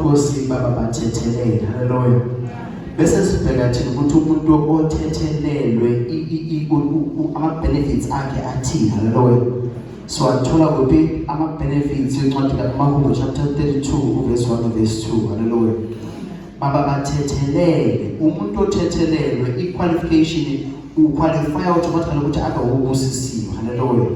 Nkosi baba bathethelele. Haleluya. Bese sibheka thina ukuthi umuntu othethelelwe ama benefits akhe athini. Haleluya. Siwathola kuphi ama benefits encwadi kaMahubo chapter 32 verse 1 verse 2. Haleluya. Baba bathethelele. Umuntu othethelelwe i qualification uqualify automatically ukuthi abe ubusisiwe. Haleluya.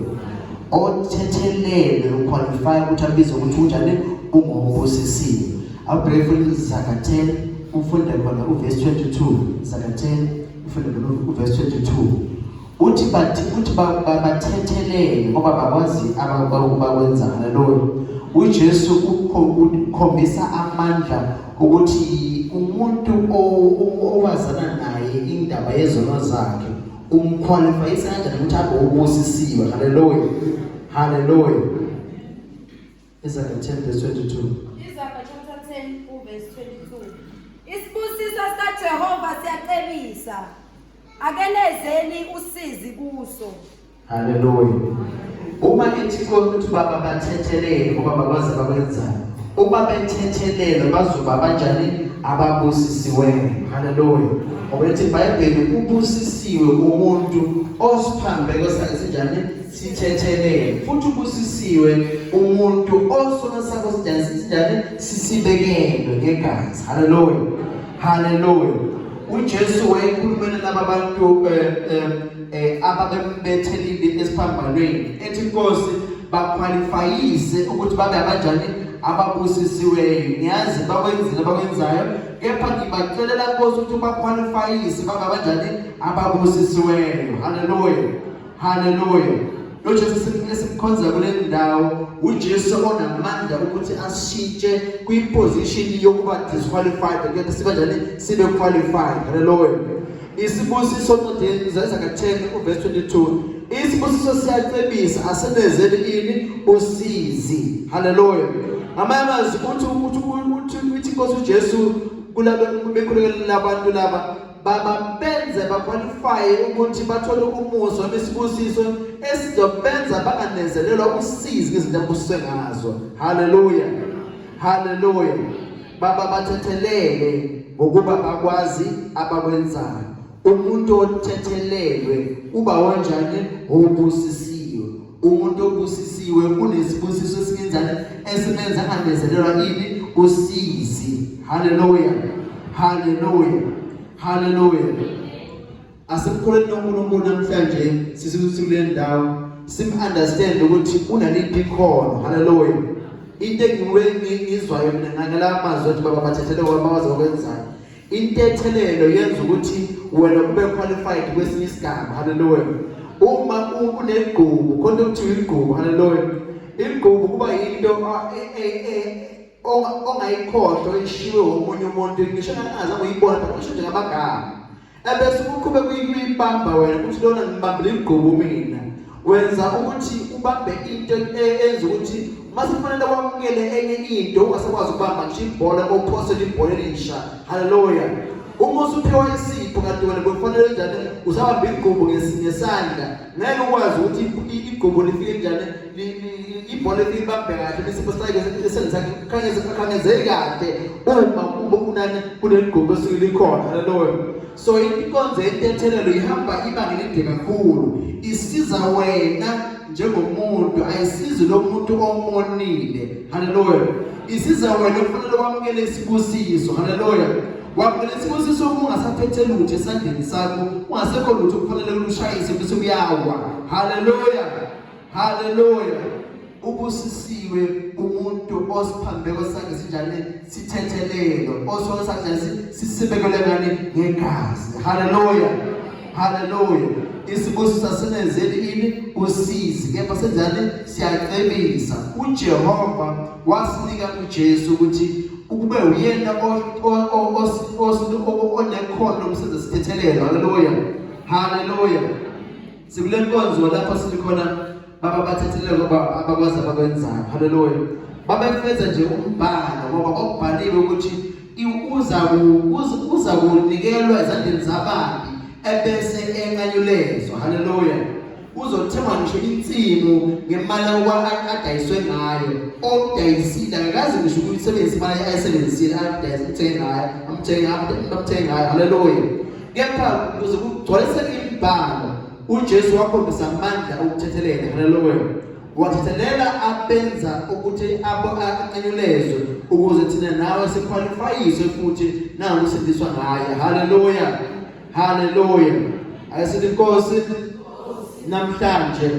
Othethelelwe uqualify ukuthi abizwe ukuthi unjani ungobusisiwe. Awubheke futhi Zaga 10 ufunde khona uverse 22. Zaga 10 ufunde khona uverse 22. Uthi bathi uthi bathethelele ngoba bakwazi abakwenza. Haleluya. UJesu ukhombisa amandla ukuthi umuntu owazana naye indaba yezono zakhe umqualifyisa kanjani ukuthi abe ubusisiwe. Haleluya. Haleluya. Izaga 10 verse 22. Izaga chapter 10 verse 22. Isibusiso sikaJehova siyacebisa. Akenezeli usizi kuso. Haleluya. Uma ithi ukuthi baba bathethelele ngoba bakwazi bakwenzayo. Uma bethethelelwe bazoba banjani ababusisiweyo. Haleluya. Ngoba lithi iBhayibheli ubusisiwe umuntu osiphambeko sakhe sinjani sithethelele. Futhi ubusisiwe umuntu osono sakho sinjani sinjani sisibekelwe ngegazi. Haleluya. Haleluya. UJesu wayekhulumela laba bantu eh, eh, eh, ababembethelile esiphambanweni ethi Nkosi bakhwalifayise ukuthi babe abanjani ababusisiweyo. Ngiyazi bakwenzile abakwenzayo kepha ngibacelela Nkosi ukuthi bakhwalifayise babe abanjani ababusisiweyo. Haleluya. Haleluya. Lo Jesu esimkhonza kule ndawo uJesu onamandla ukuthi ashintshe kwiposition yokuba disqualified kepha sibe njani sibe qualified. Haleluya. Isibusiso ncwadini Isaya 10 uverse 22. Isibusiso siyacebisa asenezeli ini usizi. Haleluya. Ngamanye amazwi uthi uthi uthi uthi inkosi uJesu kulabo bekhulekela labantu laba babenze baqualifye ukuthi bathole umusa noma isibusiso esizobenza banganezelelwa usizi ngezinto abusiswe ngazo. Haleluya, haleluya. Baba bathethelele ngokuba bakwazi abakwenzayo. Umuntu othethelelwe uba wonjani? Ubusisiwe. Umuntu obusisiwe unesibusiso esingenzani esimenza anganezelelwa ini usizi. Haleluya, haleluya, haleluya. Asimkholeni uNkulunkulu namhlanje sisukule ndawo sim understand ukuthi unaliphi ikhono. Haleluya. Into engiyizwayo mina ngala mazwi athi baba bathethele kwabawazi okwenzayo. Intethelelo yenza ukuthi wena ube qualified kwesinye isigaba. Haleluya. Uma unegqubu, khona okuthiwa igqubu. Haleluya. Igqubu kuba yinto e, e, e, ongayikhohlwa ishiwe womunye umuntu ngisho angazange uyibona but usho nje ngamagama. Ebese uqhubeka uyibamba wena ukuthi lona ngibambile igqubu mina. Wenza ukuthi ubambe into enza ukuthi masifanele wamukele enye into ungasakwazi ukubamba ngisho ibhola ophosela ibhola elisha. Haleluya. Uma usuphiwa isipho kanti wena bekufanele njani usabamba igqubu ngesinye sandla ngeke ukwazi ukuthi igqubu lifike njani ibhola libambe kahle isipho sakhe esandla sakhe khangezeki kahle uma kube kunani kuneligqubu esuke likhona. Haleluya. So inkonzo yentethelelo ihamba ibanga elide kakhulu, isiza wena njengomuntu, ayisizi lo muntu omonile. Haleluya! Isiza wena kufanele wamukele isibusiso. Haleluya! Wamukele isibusiso uma ungasaphethe lutho esandleni sakho, ungasekho lutho kufanele ulushayise bese kuyawa. Haleluya! Haleluya! Ubusisiwe umuntu osiphambeko sakhe sinjani sithethelelo osono sakhe sisibekelwe ngani ngegazi. Haleluya, haleluya. Isibusiso asinenzeli ini usizi, kepha senzani siyacebisa. uJehova wasinika uJesu ukuthi ukube uyena onekhono lokusenza sithethelelo. Haleluya, haleluya. Sikule nkonzo lapho sithi khona baba bathethelele ngoba abakwazi abakwenzayo. Haleluya. Babefeza nje umbhalo ngoba kwakubhaliwe ukuthi uza uza kunikelwa ezandleni zababi ebese enqanyulezwa. Haleluya. Uzothenga ngisho insimu ngemali adayiswe ngayo. Omdayisile akakaze ngisho ukuyisebenzisa imali ayisebenzisile amdayise amthenge ngayo, amthenge amthenge ngayo. Haleluya. Kepha ukuze kugcwaliseke imibhalo, uJesu wakhombisa amandla okuthethelela. Haleluya. Wathethelela abenza ukuthi abo anqanyulezwe ukuze thina nawe sikhwalifayiswe futhi nangokusindiswa ngaye. Haleluya. Haleluya. Ayisithi Nkosi namhlanje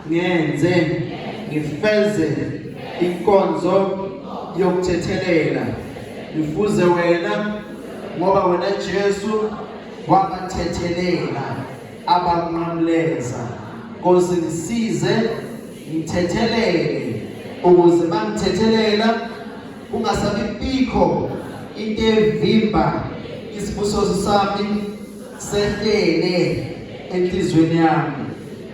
ngenze ngifeze inkonzo yokuthethelela. Ngifuze wena ngoba wena Jesu wabathethelela abanqamleza. Nkosi ngisize ngithethelele ukuze bangithethelela kungasabi bikho into evimba isibusiso sami sehlele enhliziyweni yami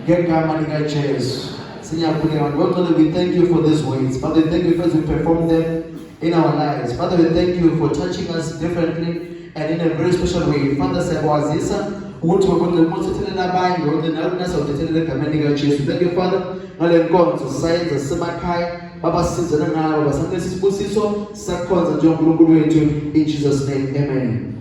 ngegama likaJesu. Siyakhuleka. God, we thank you for these words. Father, we thank you as we perform them in our lives. Father, we thank you for touching us differently and in a very special way. Father, siyakwazisa ukuthi ngokuthi uma uthethelela abanye ngokuthi nawe nasawuthethelela egameni likaJesu. Thank you, Father, ngale nkonzo sisayenza sisemakhaya babasize nangabo basanike isibusiso sakhonza njengoNkulunkulu wethu in Jesus name. Amen.